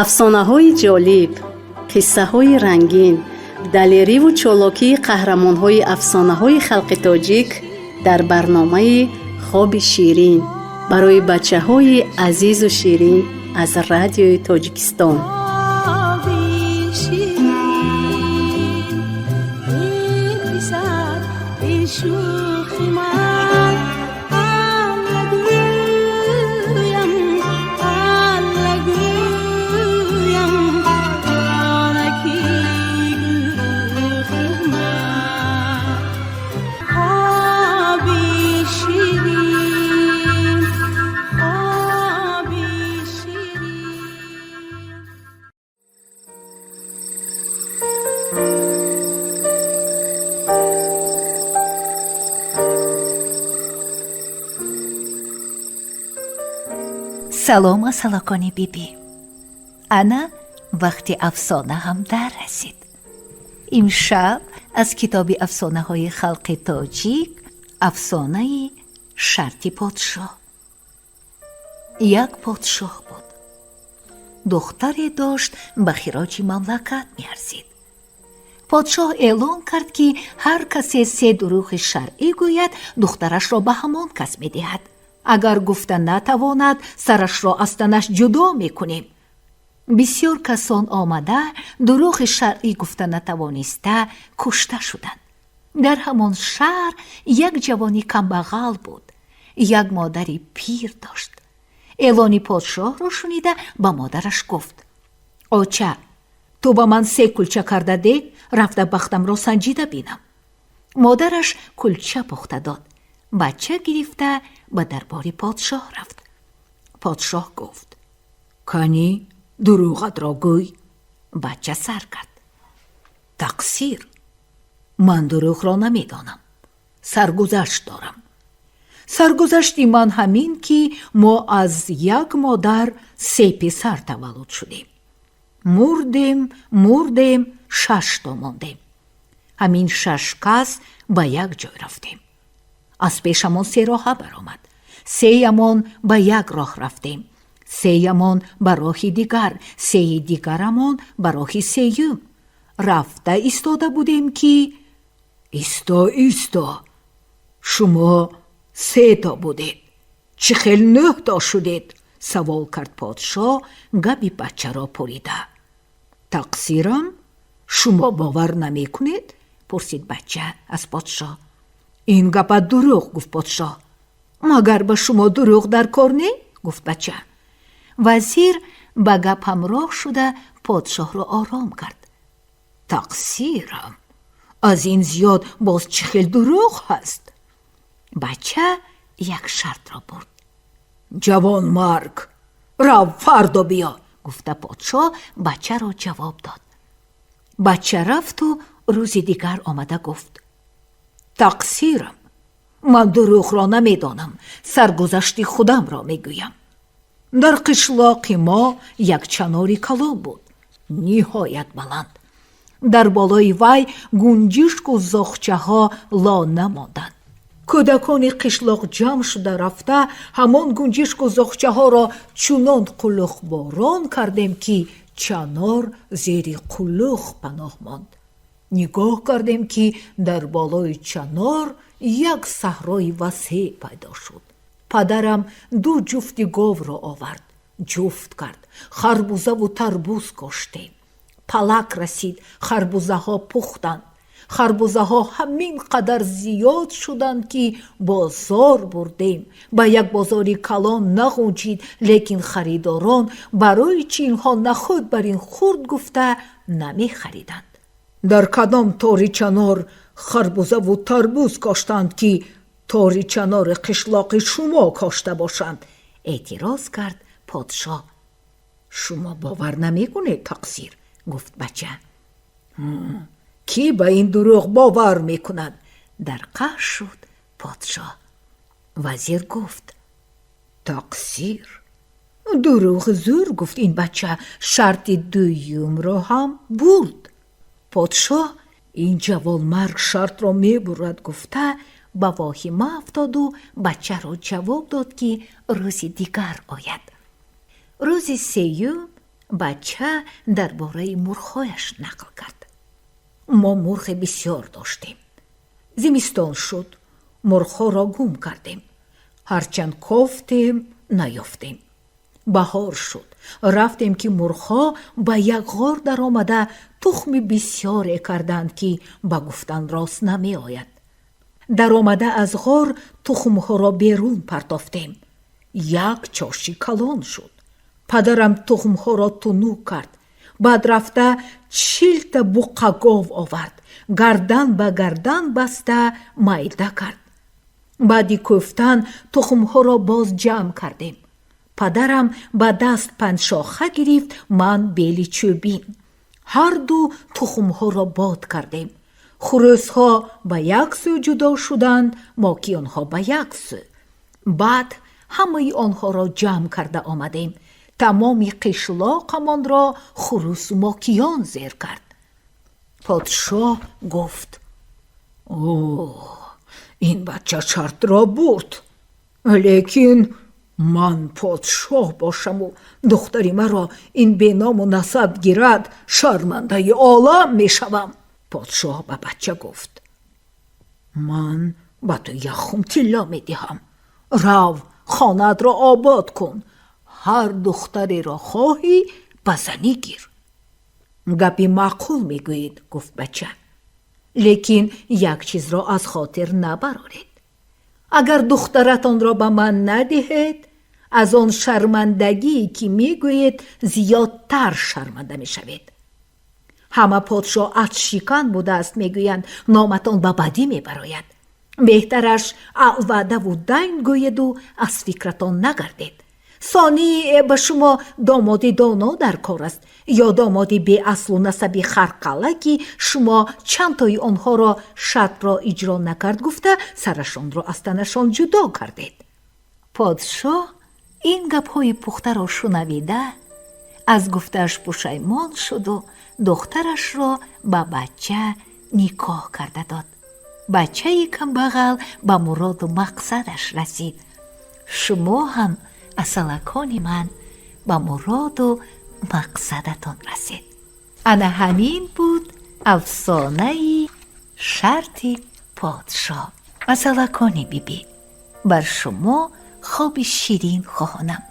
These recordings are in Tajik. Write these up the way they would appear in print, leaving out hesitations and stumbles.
Афсонаҳои ҷолиб, қиссаҳои рангин, далериву чолокии қаҳрамонҳои афсонаҳои халқи тоҷик дар барномаи «Хоби ширин» барои бачаҳои азизу ширин аз Радиои Тоҷикистон. Хоби ширин, эй писар, эй шӯхи ман, Алла гӯям, Алла гӯям, ҷонаки гулрухи ман. Хоби ширин, хоби ширин. Салом, асалакони бибӣ! Ана вақти афсона ҳам дар расид. Имшаб аз китоби афсонаҳои халқи тоҷик афсонаи «Шарти подшоҳ». Як подшоҳ буд, духтаре дошт, ба хироҷи мамлакат меарзид. Подшоҳ эълон кард, ки ҳар касе се дурӯғи шаръӣ гӯяд, духтарашро ба ҳамон кас медиҳад. Агар гуфта натавонад, сарашро аз танаш ҷудо мекунем. Бисёр касон омада, дурӯғи шаръӣ гуфта натавониста, кушта шуданд. Дар ҳамон шаҳр як ҷавони камбағал буд, як модари пир дошт. Эълони подшоҳро шунида, ба модараш гуфт: «Оча, ту ба ман се кулча карда де, рафта бахтамро санҷида бинам». Модараш кулча пухта дод. Бача гирифта ба дарбори подшоҳ рафт. Подшоҳ гуфт: «Канӣ, дурӯғатро гӯй». Бача сар кард: «Тақсир, ман дурӯғро намедонам, саргузашт дорам. Саргузашти ман ҳамин, ки мо аз як модар се писар таваллуд шудем. Мурдем, мурдем, шашто мондем. Ҳамин шаш кас ба як ҷой рафтем. Аз пешамон се роҳа баромад. Сеямон ба як роҳ рафтем, сеямон ба роҳи дигар, сеи дигарамон ба роҳи сеюм. Рафта истода будем, ки исто, исто, шумо сето будед, чӣ хел нӯҳто шудед?» савол кард подшоҳ, гапи бачаро пурида. «Тақсирам, шумо бовар намекунед?» пурсид бача аз подшоҳ. «Ин гапат дурӯғ», гуфт подшоҳ. «Магар ба шумо дурӯғ дар кор не?» гуфт бача. Вазир ба гап ҳамроҳ шуда, подшоҳро ором кард: «Тақсирам, аз ин зиёд боз чӣ хел дурӯғ ҳаст?» Бача як шартро бурд. «Ҷавонмарг, рав, фардо биё», гуфта, подшоҳ бачаро ҷавоб дод. Бача рафту рӯзи дигар омада гуфт: «Тақсирам, ман дурӯғро намедонам, саргузашти худамро мегӯям. Дар қишлоқи мо як чанори калон буд, ниҳоят баланд. Дар болои вай гунҷишку зоғчаҳо лона монданд. Кӯдакони қишлоқ ҷамъ шуда рафта, ҳамон гунҷишку зоғчаҳоро чунон қулухборон кардем, ки чанор зери қулух паноҳ монд. Нигоҳ кардем, ки дар болои чанор як саҳрои васеъ пайдо шуд. Падарам ду ҷуфти говро овард, ҷуфт кард, харбузаву тарбуз коштем. Палак расид, харбузаҳо пухтанд. Харбузаҳо ҳамин қадар зиёд шуданд, ки бозор бурдем. Ба як бозори калон нағунҷид, лекин харидорон барои чи инҳо нахӯд бар ин хурд гуфта намехариданд. Дар кадом тори чанор харбузаву тарбуз коштанд, ки тори чанори қишлоқи шумо кошта бошанд?» эътироз кард подшоҳ. «Шумо бовар намекунед, тақсир», гуфт бача. «Кӣ ба ин дурӯғ бовар мекунад?» дар қаҳр шуд подшоҳ. Вазир гуфт: «Тақсир, дурӯғи зӯр гуфт ин бача, шарти дуюмро ҳам бурд». Подшоҳ ин ҷавонмарг шартро мебурад гуфта, ба воҳима афтоду бачаро ҷавоб дод, ки рӯзи дигар ояд. Рӯзи сеюм Бача дар бораи мурғҳояш нақл кард. Мо мурғи бисёр доштем. Зимистон шуд, мурғҳоро гум кардем. Ҳарчанд кофтем, наёфтем. Баҳор шуд, рафтем, ки мурғҳо ба як ғор даромада тухми бисёре карданд, ки ба гуфтан рост намеояд. Даромада аз ғор тухмҳоро берун партофтем. Як чоши калон шуд. Падарам тухмҳоро тунук кард. Баъд рафта 40-та буққагов овард, гардан ба гардан баста майда кард. Баъди кӯфтан тухмҳоро боз ҷамъ кардем. Падарам ба даст панҷшоха гирифт, ман бели чӯбин. Ҳарду тухмҳоро бод кардем. Хурӯсҳо ба як сӯ ҷудо шуданд, мокиёнҳо ба як сӯ. Баъд ҳамаи онҳоро ҷамъ карда омадем. Тамоми қишлоқамонро хурӯсу мокиён зер кард. Подшоҳ гуфт: «О, ин бача шартро бурд, лекин ман подшоҳ бошаму духтари маро ин беному насаб гирад, шармандаи олам мешавам». Подшоҳ ба бача гуфт: «Ман ба ту як хум тилло медиҳам. Рав, хонаатро обод кун, ҳар духтареро хоҳӣ, ба занӣ гир». «Гапи маъқул мегӯед, — гуфт бача, — лекин як чизро аз хотир набароред. Агар духтаратонро ба ман надиҳед, аз он шармандагие, ки мегӯед, зиёдтар шарманда мешавед. Ҳама подшоҳ аҳдшикан будааст мегӯянд, номатон ба бадӣ мебарояд. Беҳтараш алваъдаву дайн гӯеду аз фикратон нагардед. Сонӣ ба шумо домоди доно дар кор аст ё домоди беаслу насаби харқала, ки шумо чандтои онҳоро шартро иҷро накард гуфта, сарашонро аз танашон ҷудо кардед». Подшоҳ ин гапҳои пухтаро шунавида, аз гуфтааш пушаймон шуду духтарашро ба бача никоҳ карда дод. Бачаи камбағал ба муроду мақсадаш расид. Шумо ҳам, асалакони ман, ба муроду мақсадатон расед. Ана ҳамин буд афсонаи шарти подшоҳ. Асалакони бибӣ, бар шумо хоби ширин хоҳонам.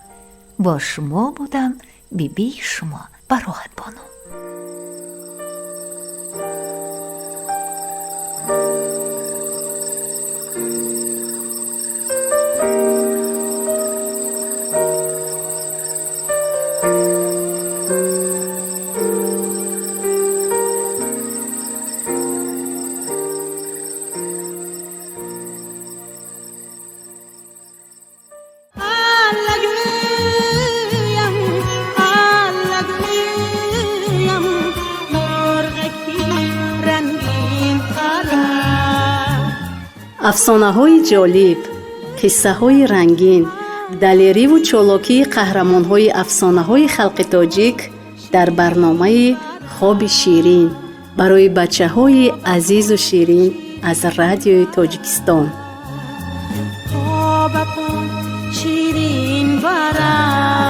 Бо шумо будам бибии шумо, Бароҳатбону. Аллагӯям, аллагӯям, мурғаки рангин парад. Афсонаҳои ҷолиб, қиссаҳои рангин, далериву чолокии қаҳрамонҳои афсонаҳои халқи тоҷик дар барномаи «Хоби ширин» барои бачаҳои азизу ширин аз Радиои Тоҷикистон. Хобатон ширин барад.